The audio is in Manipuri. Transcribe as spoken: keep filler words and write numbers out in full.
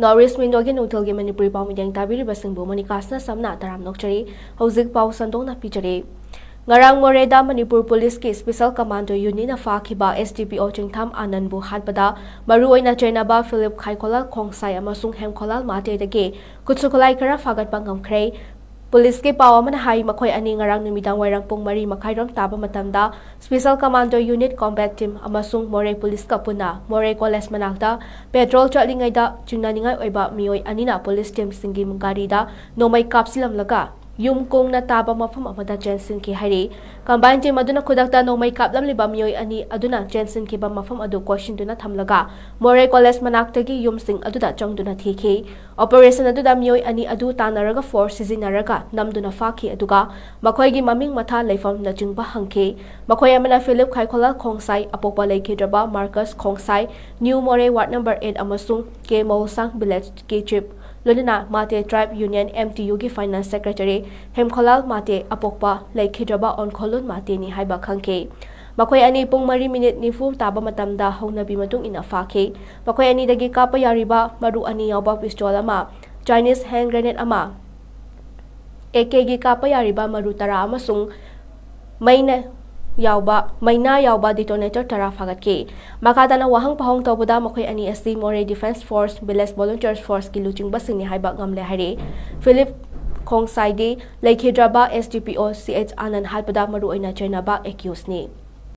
North East Windowꯒꯤ ꯅꯨꯡꯊꯤꯜꯒꯤ ꯃꯅꯤꯄꯨꯔꯤ ꯄꯥꯎ ꯃꯤꯠꯌꯦꯡ ꯇꯥꯕꯤꯔꯤꯕꯁꯤꯡꯕꯨ ꯃꯣꯅꯤꯀꯥꯁꯅ ꯁꯝꯅ ꯇꯔꯥꯝꯅ ꯑꯣꯛꯆꯔꯤ꯫ ꯍꯧꯖꯤꯛ ꯄꯥꯎ ꯁꯟꯗꯣꯛꯅ ꯄꯤꯖꯔꯤ꯫ ꯉꯔꯥꯡ ꯃꯣꯔꯦꯗ ꯃꯅꯤꯄꯨꯔ ꯄꯨꯂꯤꯁꯀꯤ Special Commando Unitꯅ ꯐꯥꯈꯤꯕ S D P O ꯆꯤꯡꯊꯥꯝ ꯑꯥꯅꯟꯕꯨ ꯍꯥꯠꯄꯗ ꯃꯔꯨꯑꯣꯏꯅ ꯆꯩꯅꯕ ꯐꯤꯂꯤꯞ ꯈꯥꯏꯈꯣꯂꯥꯜ ꯈꯣꯡꯁꯥꯏ ꯑꯃꯁꯨꯡ ꯍꯦꯝꯈꯣꯂꯥꯜ ꯃꯥꯇꯦꯗꯒꯤ ꯈꯨꯠꯁꯨ ꯈꯨꯠꯂꯥꯏ ꯈꯔ ꯐꯥꯒꯠꯄ ꯉꯝꯈ꯭ꯔꯦ꯫ ꯄꯨꯂꯤꯁꯀꯤ ꯄꯥꯎ ꯑꯃꯅ ꯍꯥꯏ, ꯃꯈꯣꯏ ꯑꯅꯤ ꯉꯔꯥꯡ ꯅꯨꯃꯤꯗꯥꯡ ꯋꯥꯏꯔꯝ ꯄꯨꯡ ꯃꯔꯤ ꯃꯈꯥꯏꯔꯣꯝ ꯇꯥꯕ ꯃꯇꯝꯗ Special Commando Unit Combat Team ꯑꯃꯁꯨꯡ ꯃꯣꯔꯦ ꯄꯨꯂꯤꯁꯀ ꯄꯨꯟꯅ ꯃꯣꯔꯦ ꯀꯣꯂꯦꯖ ꯃꯅꯥꯛꯇ ꯄꯦꯇ꯭ꯔꯣꯜ ꯆꯠꯂꯤꯉꯩꯗ ꯆꯤꯡꯅꯅꯤꯡꯉꯥꯏ ꯑꯣꯏꯕ ꯃꯤꯑꯣꯏ ꯑꯅꯤꯅ ꯄꯨꯂꯤꯁ ꯇꯤꯝꯁꯤꯡꯒꯤ ꯒꯥꯔꯤꯗ ꯅꯣꯡꯃꯩ ꯀꯥꯞꯁꯤꯜꯂꯝꯂꯒ ꯌꯨꯝ ꯀꯣꯡꯅ ꯇꯥꯕ ꯃꯐꯝ ꯑꯃꯗ ꯆꯦꯟꯁꯤꯟꯈꯤ ꯍꯥꯏꯔꯤ꯫ Combined Team ꯑꯗꯨꯅ ꯈꯨꯗꯛꯇ ꯅꯣꯡꯃꯩ ꯀꯥꯞꯂꯝꯂꯤꯕ ꯃꯤꯑꯣꯏ ꯑꯅꯤ ꯑꯗꯨꯅ ꯆꯦꯟꯁꯤꯟꯈꯤꯕ ꯃꯐꯝ ꯑꯗꯨ ꯀꯣꯏꯁꯤꯟꯗꯨꯅ ꯊꯝꯂꯒ ꯃꯣꯔꯦ ꯀꯣꯂꯦꯖ ꯃꯅꯥꯛꯇꯒꯤ ꯌꯨꯝꯁꯤꯡ ꯑꯗꯨꯗ ꯆꯪꯗꯨꯅ ꯊꯤꯈꯤ꯫ Operation ꯑꯗꯨꯗ ꯃꯤꯑꯣꯏ ꯑꯅꯤ ꯑꯗꯨ ꯇꯥꯟꯅꯔꯒ force ꯁꯤꯖꯤꯟꯅꯔꯒ ꯅꯝꯗꯨꯅ ꯐꯥꯈꯤ, ꯑꯗꯨꯒ ꯃꯈꯣꯏꯒꯤ ꯃꯃꯤꯡ, ꯃꯊꯥ, ꯂꯩꯐꯝꯅꯆꯤꯡꯕ ꯍꯪꯈꯤ꯫ ꯃꯈꯣꯏ ꯑꯃꯅ ꯐꯤꯂꯤꯞ ꯈꯥꯏꯈꯣꯂꯥꯜ ꯈꯣꯡꯁꯥꯏ, ꯑꯄꯣꯛꯄ ꯂꯩꯈꯤꯗ꯭ꯔꯕ Marcus Khongsai, New Moreh Ward Number Eight ꯑꯃꯁꯨꯡ K Mawsang Villageꯀꯤ Chief, ꯂꯣꯏꯅꯅ Mate Tribe Union, M T Uꯒꯤ Finance Secretary ꯍꯦꯝꯈꯣꯂꯥꯜ Mate, ꯑꯄꯣꯛꯄ ꯂꯩꯈꯤꯗ꯭ꯔꯕ ꯑꯣꯟꯈꯣꯂꯨꯟ ꯃꯥꯇꯦꯅꯤ ꯍꯥꯏꯕ ꯈꯪꯈꯤ꯫ ꯃꯈꯣꯏ ꯑꯅꯤ ꯄꯨꯡ ꯃꯔꯤ ꯃꯤꯅꯤꯠ ꯅꯤꯐꯨ ꯇꯥꯕ ꯃꯇꯝꯗ ꯍꯧꯅꯕꯤ ꯃꯇꯨꯡ ꯏꯟꯅ ꯐꯥꯈꯤ꯫ ꯃꯈꯣꯏ ꯑꯅꯤꯗꯒꯤ ꯀꯥꯞꯄ ꯌꯥꯔꯤꯕ ꯃꯔꯨ ꯑꯅꯤ ꯌꯥꯎꯕ pistol ꯑꯃ, Chinese hand grenade ꯑꯃ, A Kꯒꯤ ꯀꯥꯞꯄ ꯌꯥꯔꯤꯕ ꯃꯔꯨ ꯇꯔꯥ ꯑꯃꯁꯨꯡ ꯃꯩꯅ ꯌꯥꯎꯕ, ꯃꯩꯅꯥ ꯌꯥꯎꯕ detonator ꯇꯔꯥ ꯐꯥꯒꯠꯈꯤ꯫ ꯃꯈꯥ ꯇꯥꯅ ꯋꯥꯍꯪ ꯄꯥꯎꯍꯪ ꯇꯧꯕꯗ ꯃꯈꯣꯏ ꯑꯅꯤ ꯑꯁꯤ ꯃꯣꯔꯦ Defence Force, Village Volunteers Forceꯀꯤ ꯂꯨꯆꯤꯡꯕꯁꯤꯡꯅꯤ ꯍꯥꯏꯕ ꯉꯝꯂꯦ ꯍꯥꯏꯔꯤ꯫ ꯐꯤꯂꯤꯞ ꯈꯣꯡꯁꯥꯏꯗꯤ ꯂꯩꯈꯤꯗ꯭ꯔꯕ S D P O C H ꯑꯥꯅꯟ ꯍꯥꯠꯄꯗ ꯃꯔꯨꯑꯣꯏꯅ ꯆꯩꯅꯕ accuseꯅꯤ꯫